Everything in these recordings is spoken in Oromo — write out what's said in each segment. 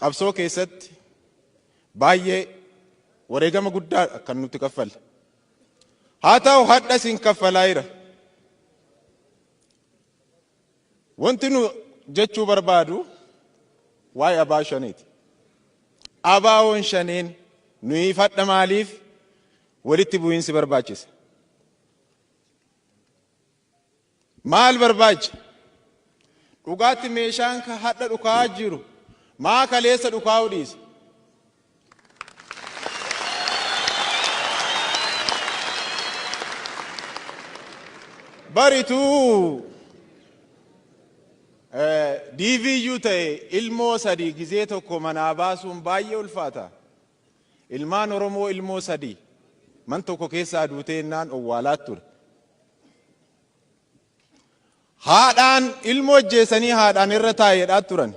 Qabsoo keessatti baay'ee wareegama guddaa kan nuti kaffalle. Haa ta'u hadhas hin kaffalaa jira. Wanti nu jechuu barbaadu waa'ee ABO Shaneeti. ABOn Shaneen nuyiif hadha maaliif walitti bu'iinsi barbaachise? Maal barbaacha? Dhugaatti meeshaan ka hadha dhukaa'aa jiru maa kaleessa dhukaa'uu dhiise? Barituu DVU ta'e ilmoo sadii gizee tokko manaa baasuun baay'ee ulfaata. Ilmaan Oromoo ilmoo sadii man tokko keessaa duutee jennaan owwaalaat ture. Haadhaan ilmoo ajjeesanii haadhaan irra taa'i jedhaa turan.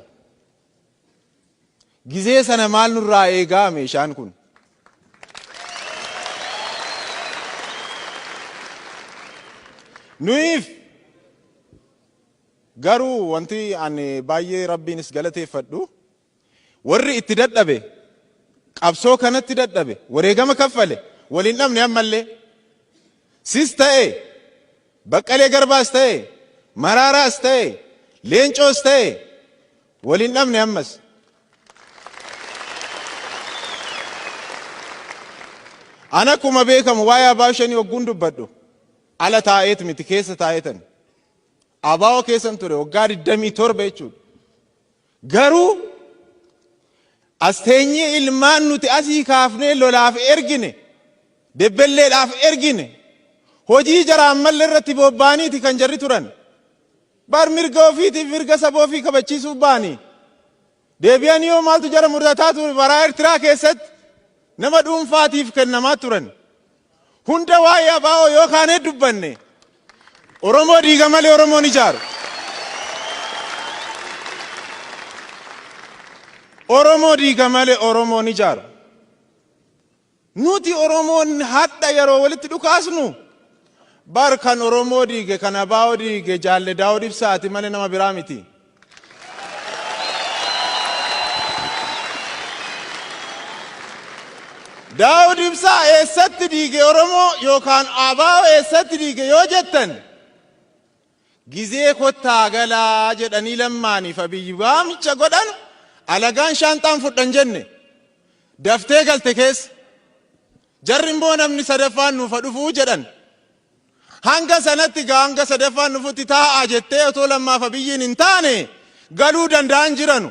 Gizee sana maal nurraa eegaa meeshaan kun? Nuyiif garuu wanti ani baay'ee Rabbiinis galateeffadhu warri itti dadhabe qabsoo kanatti dadhabe wareegama kaffale waliin dhabne ammallee sis ta'e Baqqalee Garbaas ta'e Maraaraas ta'e Leencoos ta'e waliin dhabne ammas. An akkuma beekamu waa'ee ABO Shanii hogguun dubbadhu ala taa'eet miti keessa taa'eetan. ABO keessan ture waggaa 27 jechuudha. Garuu as teenyee ilmaan nuti asii kaafnee lolaaf ergine, debbelleedhaaf ergine, hojii jaraan malle irratti bobba'aniiti kan jarri turan. Bar mirga ofiitiif mirga saba ofii kabachiisuuf ba'anii. Deebi'anii yoo maaltu jara mudataa ture baraa Eertiraa keessatti nama dhuunfaatiif kennamaa turan. Hunda waa'ee ABO yoo kaanee dubbanne Oromoo diiga malee Oromoon ijaaru. Oromoo diiga malee Oromoon ijaaru. Nuti Oromoon hadha yeroo walitti dhukaasnu bar kan Oromoo diige kan ABO diige Jaalle Daawud Ibsaati malee nama biraa miti. Daawud Ibsaa eessatti diige Oromoo yookaan ABO eessatti diige yoo jettan gizee kottaa galaa jedhanii Lammaaniif Abiyyi waamicha godhan alagaan shaanxaan fudhan jenne daftee galte keessa. Jarri immoo namni sadaffaan nuuf ha dhufuu jedhan. Hanga sanatti gaa hanga sadaffaan dhufutti taa'aa jettee otoo Lammaaf Abiyyiin hin taane galuu danda'an jiranu.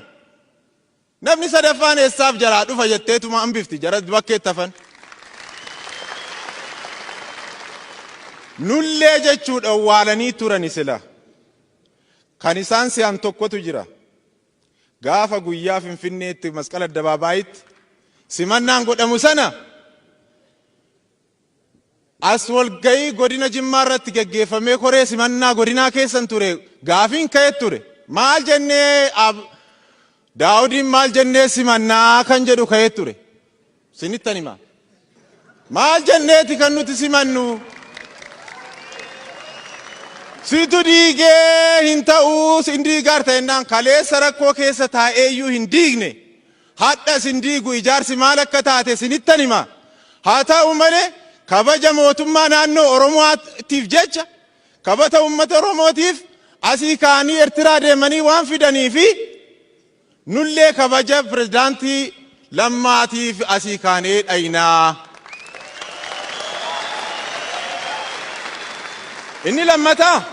Namni sadaffaan eessaaf jaraa dhufa jetteetuma hambifti jara bakkeetti hafan. Nullee jechuudha owwaalanii turani sila. Kan isaan se'an tokkotu jira. Gaafa guyyaa Finfinneetti masqala addabaabaayitti simannaan godhamu sana as walga'ii godina Jimmaa irratti geggeeffamee koree simannaa godinaa keessan ture gaafiin ka'e ture. Maal jennee Daawudiin maal jennee simannaa kan jedhu ka'ee ture. Sinittan hima. Maal jenneeti kan nuti simannu? Situ diigee hin ta'uu sin diigaarta jennaan kaleessa rakkoo keessa taa'eeyyuu hin diigne. Hadhas hin diigu ijaarsi maal akka taate sinittan hima. Haa ta'u malee kabaja mootummaa naannoo Oromootiif jecha kabata uummata Oromootiif asii ka'anii Ertiraa deemanii waan fidanii fi nullee kabaja pirezidaantii Lammaatiif asii kaanee dhaynaa. Inni lammataa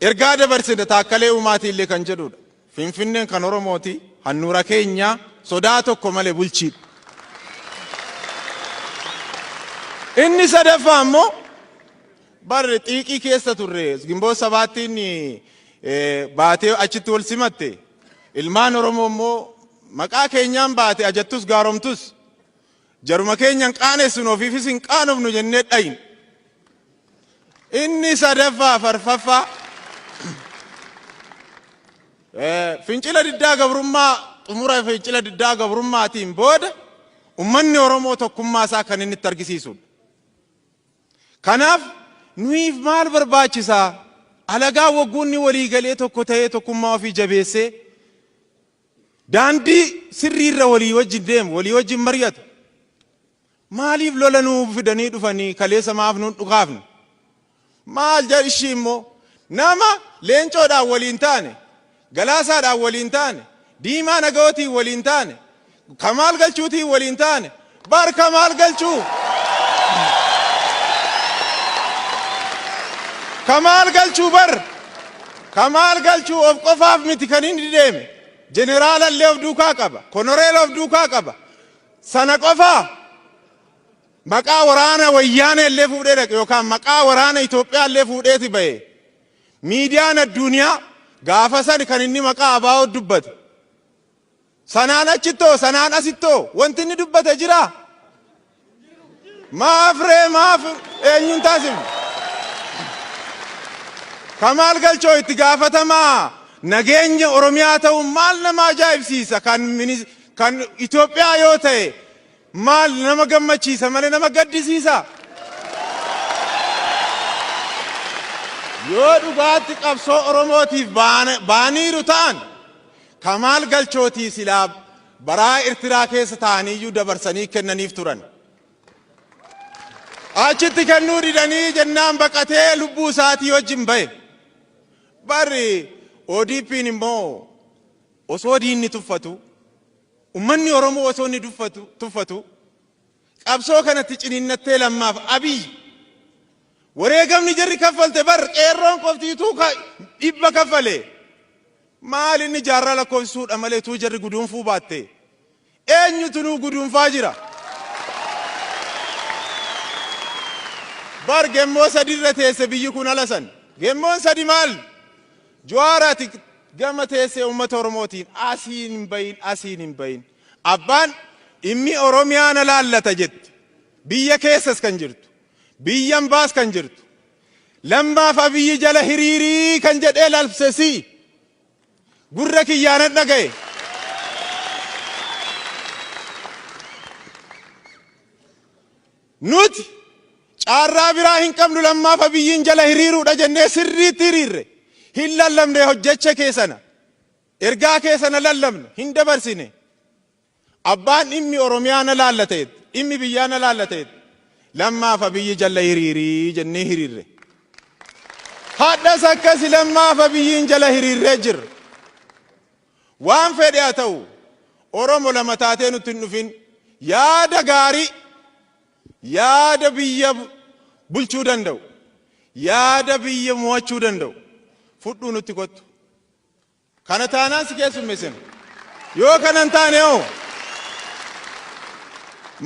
ergaa dabarsina Taakkalee Uumaatii illee kan jedhudha. Finfinneen kan Oromooti, handhuura keenya, sodaa tokko malee bulchiidha. Inni sadaffaa immoo bar xiiqii keessa turre Ginboot Sabaattiin baatee achitti wal simatte. Ilmaan Oromoo immoo maqaa keenyaan baate ajattus gaaromtus jaruma keenya hin qaanessinu ofiifis hin qaanofnu jennee dhayne. Inni sadaffaa farfaffaa fincila diddaa gabrummaa xumura fincila diddaa gabrummaatiin booda ummanni Oromoo tokkummaa isaa kan inni itti argisiisudha. Kanaaf nuyiif maal barbaachisaa? Alagaa waggoonni walii galee tokko ta'ee tokkummaa ofii jabeessee Daandii sirriirra walii wajjin deemu, walii wajjin mari'atu. Maaliif lola nuu fidanii dhufanii kaleessa maaf nuun dhukaafne? Maal jedha ishii immoo nama Leencoodhaan waliin taane, Galaasaadhaan waliin taane, Diimaa Nagawootiin waliin taane, Kamaal Galchuutiin waliin taane, bar Kamaal Galchuu! Kamaal Galchuu bar! Kamaal Galchuu of qofaaf miti kan inni deeme. Jeneraalallee of duukaa qaba. Konoreela of duukaa qaba. Sana qofaa maqaa waraana wayyaanee illee fuudhee dhaqe yookaan maqaa waraana Itoophiyaa illee fuudheeti ba'e. Miidiyaan addunyaa gaafa san kan inni maqaa ABO dubbate. Sanaan achittoo sanaan asittoo wanti inni dubbate jira. Maaf ree maaf eenyuun taasifne? Kamaal Galchoo itti gaafatamaa nageenya Oromiyaa ta'uun maal nama ajaa'ibsiisa kan kan Itoophiyaa yoo ta'e maal nama gammachiisa malee nama gaddisiisa? Yoo dhugaatti qabsoo Oromootiif baaniiru ta'an Kamaal Galchootii silaa baraa Ertiraa keessa ta'aniiyyuu dabarsanii kennaniif turan. Achitti kennuu didanii jennaan baqatee lubbuu isaatii wajjin bahe. Barri ODP'n immoo osoo diinni tuffatu, ummanni Oromoo osoo inni tuffatu, qabsoo kanatti ciniinnattee Lammaaf Abiy wareegamni jarri kaffalte bar qeerroon qoftiituu dhibba kaffale. Maal inni jaarraa lakkoofsisuudha malee tuu jarri guduunfuu baatte. Eenyutu nuu guduunfaa jira? Bar gemmoo sadi irra teesse biyyi kun ala san. Gemmoon sadi maal? Jawaar ati gama teessee uummata Oromootiin asiin hin bahin asiin hin bahin. Abbaan dhimmi Oromiyaa na laallata jette. Biyya keessas kan jirtu. Biyyan baas kan jirtu. Lammaaf Abiyyi jala hiriirii kan jedhee lalbse si'i. Gurra kiyyaanan dhaga'e. Nuti caarraa biraa hin qabnu Lammaaf Abiyyiin jala hiriiruudha jennee sirriitti hiriirre. Hin lallabne hojjecha kee sana. Ergaa kee sana lallabne hin dabarsine. Abbaan dhimmi Oromiyaa na laallata jette. Dhimmi biyyaa na laallata jette. Lammaaf Abiyyi jala hiriirii jennee hiriirre. Hadhas akkasi Lammaaf Abiyyiin jala hiriirree jirra. Waan fedhe haa ta'u Oromo lama taatee nutti hin dhufin yaada gaarii yaada biyya bulchuu danda'u yaada biyya mo'achuu danda'u fudhuu nutti kottu. Kana taanaan si keessummeessina. Yoo kana hin taane hoo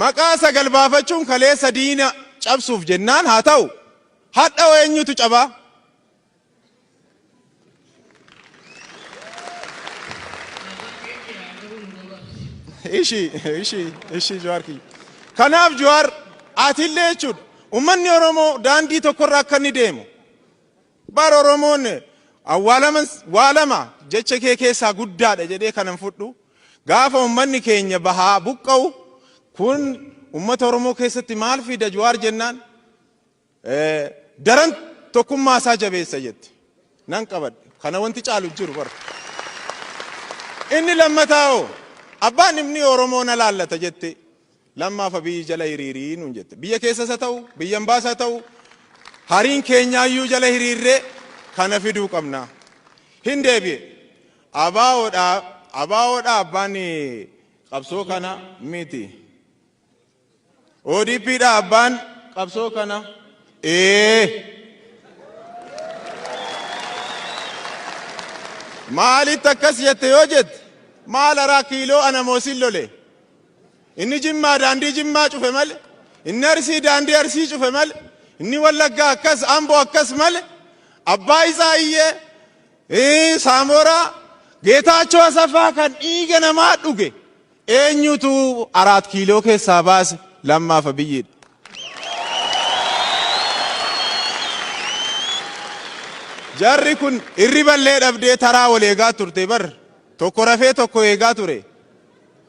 maqaa sagal baafachuun kaleessa diina cabsuuf jennaan haa ta'u hadha hoo eenyutu cabaa? Ishi ishi ishi Jawaar kiyya. Kanaaf Jawaar atillee jechuudha uummanni Oromoo daandii tokkorra akka inni deemu Bar Oromoon awwaalaman waa lama jecha kee keessaa guddaadha jedhee kanan fudhu gaafa ummanni keenya bahaa buqqa'u kun ummata Oromoo keessatti maal fida Jawaar jennaan daran tokkummaa isaa jabeessa jette. Nan qabadhe. Kana wanti caalu hin jiru bara. Inni lammataa hoo abbaan dhimni Oromoo na laallata jette Lammaaf Abiyyi jala hiriirii nuun jette. Biyya keessas haa ta'u, biyya ambaas haa ta'u, hariin keenyaayyuu jala hiriirree kana fiduu qabna. Hin deebi'e. ABOdha, ABOdha abbaan qabsoo kana miti. ODPdha abbaan qabsoo kana. Ee. Maalitti akkas jette yoo jette maal araa kiiloo ana moosin lole. Inni Jimmaa daandii Jimmaa cufe male, inni Arsii daandii Arsii cufe male, inni Wallaggaa akkas, Amboo akkas male, abbaa isaa iyyee, Saamoraa, Geetaachoo Asaffaa kan dhiiga namaa dhuge eenyutu Araat Kiiloo keessaa baase Lammaaf Abiyyiidha. Jarri kun irriballee dhabdee taraa wal eegaa turte bar. Tokko rafee tokko eegaa ture.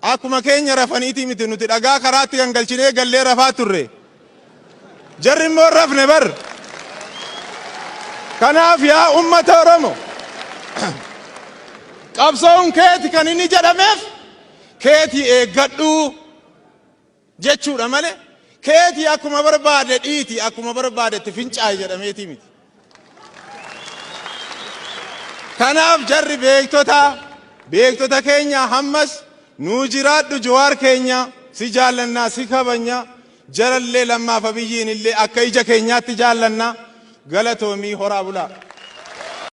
Akkuma keenya rafaniitii miti nuti dhagaa karaatti gangalchinee gallee rafaa turre. Jarri immoo hin rafne bar. Kanaaf yaa ummata Oromo. Qabsoon keeti kan inni jedhameef keetii eeggadhu jechuudha malee keetii akkuma barbaade dhiiti, akkuma barbaadetti fincaa'i jedhameetii miti. Kanaaf jarri beektota keenya, hammas nuu jiraadhu. Jawaar keenya, si jaallannaa, si kabanya. Jarallee, Lammaaf Abiyyiin illee akka ija keenyaatti jaallannaa. Galatoomii, horaa bulaa.